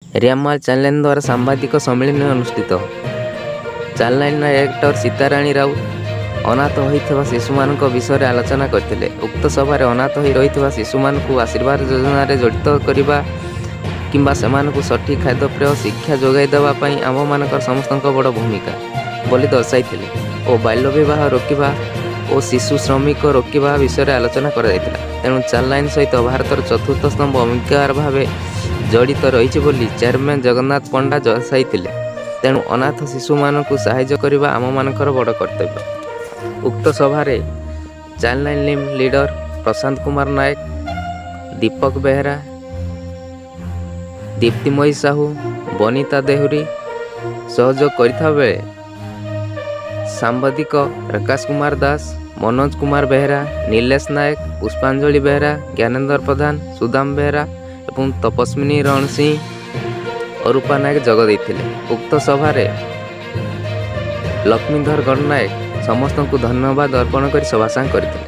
ରିଆମାଳ ଚାଇଲ୍ଡଲାଇନ୍ ଦ୍ୱାରା ସାମ୍ବାଦିକ ସମ୍ମିଳନୀ ଅନୁଷ୍ଠିତ। ଚାଇଲ୍ଡଲାଇନ୍ ଡାଇରେକ୍ଟର ସୀତାରାଣୀ ରାଉତ ଅନାଥ ହୋଇଥିବା ଶିଶୁମାନଙ୍କ ବିଷୟରେ ଆଲୋଚନା କରିଥିଲେ। ଉକ୍ତ ସଭାରେ ଅନାଥ ହୋଇ ରହିଥିବା ଶିଶୁମାନଙ୍କୁ ଆଶୀର୍ବାଦ ଯୋଜନାରେ ଜଡ଼ିତ କରିବା କିମ୍ବା ସେମାନଙ୍କୁ ସଠିକ୍ ଖାଦ୍ୟପେୟ, ଶିକ୍ଷା ଯୋଗାଇ ଦେବା ପାଇଁ ଆମ୍ଭମାନଙ୍କର ସମସ୍ତଙ୍କ ବଡ଼ ଭୂମିକା ବୋଲି ଦର୍ଶାଇଥିଲେ ଓ ବାଲ୍ୟ ବିବାହ ରୋକିବା ଓ ଶିଶୁ ଶ୍ରମିକ ରୋକିବା ବିଷୟରେ ଆଲୋଚନା କରାଯାଇଥିଲା। ତେଣୁ ଚାଇଲ୍ଡଲାଇନ୍ ସହିତ ଭାରତର ଚତୁର୍ଥ ସ୍ତମ୍ଭ ଅଙ୍ଗୀକାର ଭାବେ ଜଡ଼ିତ ରହିଛି ବୋଲି ଚେୟାରମ୍ୟାନ୍ ଜଗନ୍ନାଥ ପଣ୍ଡା ଦର୍ଶାଇଥିଲେ। ତେଣୁ ଅନାଥ ଶିଶୁମାନଙ୍କୁ ସାହାଯ୍ୟ କରିବା ଆମମାନଙ୍କର ବଡ଼ କର୍ତ୍ତବ୍ୟ। ଉକ୍ତ ସଭାରେ Childline team leader Prashant Kumar Nayak, Deepak Behera, Diptimayee Sahu, Banita Dehury ସହଯୋଗ କରିଥିବା ବେଳେ ସାମ୍ବାଦିକ ପ୍ରକାଶ କୁମାର ଦାସ, ମନୋଜ କୁମାର ବେହେରା, ନିଲେଶ ନାୟକ, ପୁଷ୍ପାଞ୍ଜଳି ବେହେରା, ଜ୍ଞାନେନ୍ଦ୍ର ପ୍ରଧାନ, ସୁଦାମ ବେହେରା ଏବଂ ତପସ୍ୱିନୀ ରଣସିଂହ, ଅରୂପା ନାୟକ ଯୋଗ ଦେଇଥିଲେ। ଉକ୍ତ ସଭାରେ ଲକ୍ଷ୍ମୀଧର ଗଡ଼ନାୟକ ସମସ୍ତଙ୍କୁ ଧନ୍ୟବାଦ ଅର୍ପଣ କରି ସଭାସାଙ୍ଗ କରିଥିଲେ।